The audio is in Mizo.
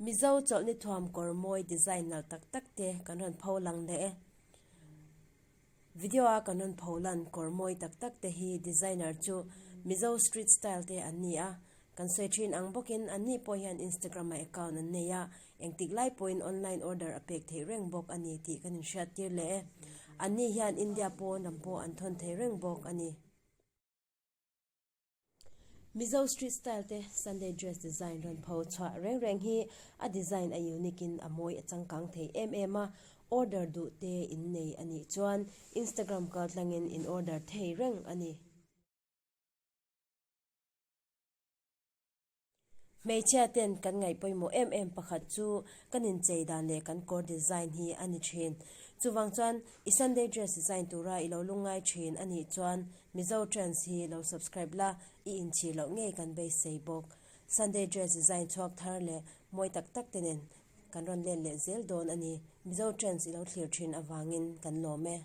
Mizo chawlhni thuam kawr mawi design nalh tak tak te kan rawn pho lang leh e. Video a kan rawn pho lan kawr mawi tak tak te hi designer chu Mizo street style te an ni a. Kan sawi thin ang bawkin anni pawh hian Instagram ah account an nei a, engtik lai pawhin online order a pek theih reng bawk a ni tih kan inhriat tir leh e. Anni hian India pawn ram pawh an thawn thei reng bawk a ni. Mizo street style te Sunday dress design rawn pho chhuah reng reng hi a design a unique in a mawi a changkang thei em em a, order duh te in nei a nih chuan Instagram kal tlangin in order thei reng a ni. Hmeichhia ten kan ngaih pawimawh em em pakhat chu kan inchei dan leh kan kawr design hi a ni thin. Chuvang chuan i Sunday dress design tura i lo lungngai thin a nih chuan Mizo Trends hi lo subscribe la, i inchhir loh ngei kan beisei bawk. Sunday dress design chhuak thar leh mawi tak tak te nen kan rawn let leh zel dawn a ni. Mizo Trends i lo thlir thin avangin kan lawm e.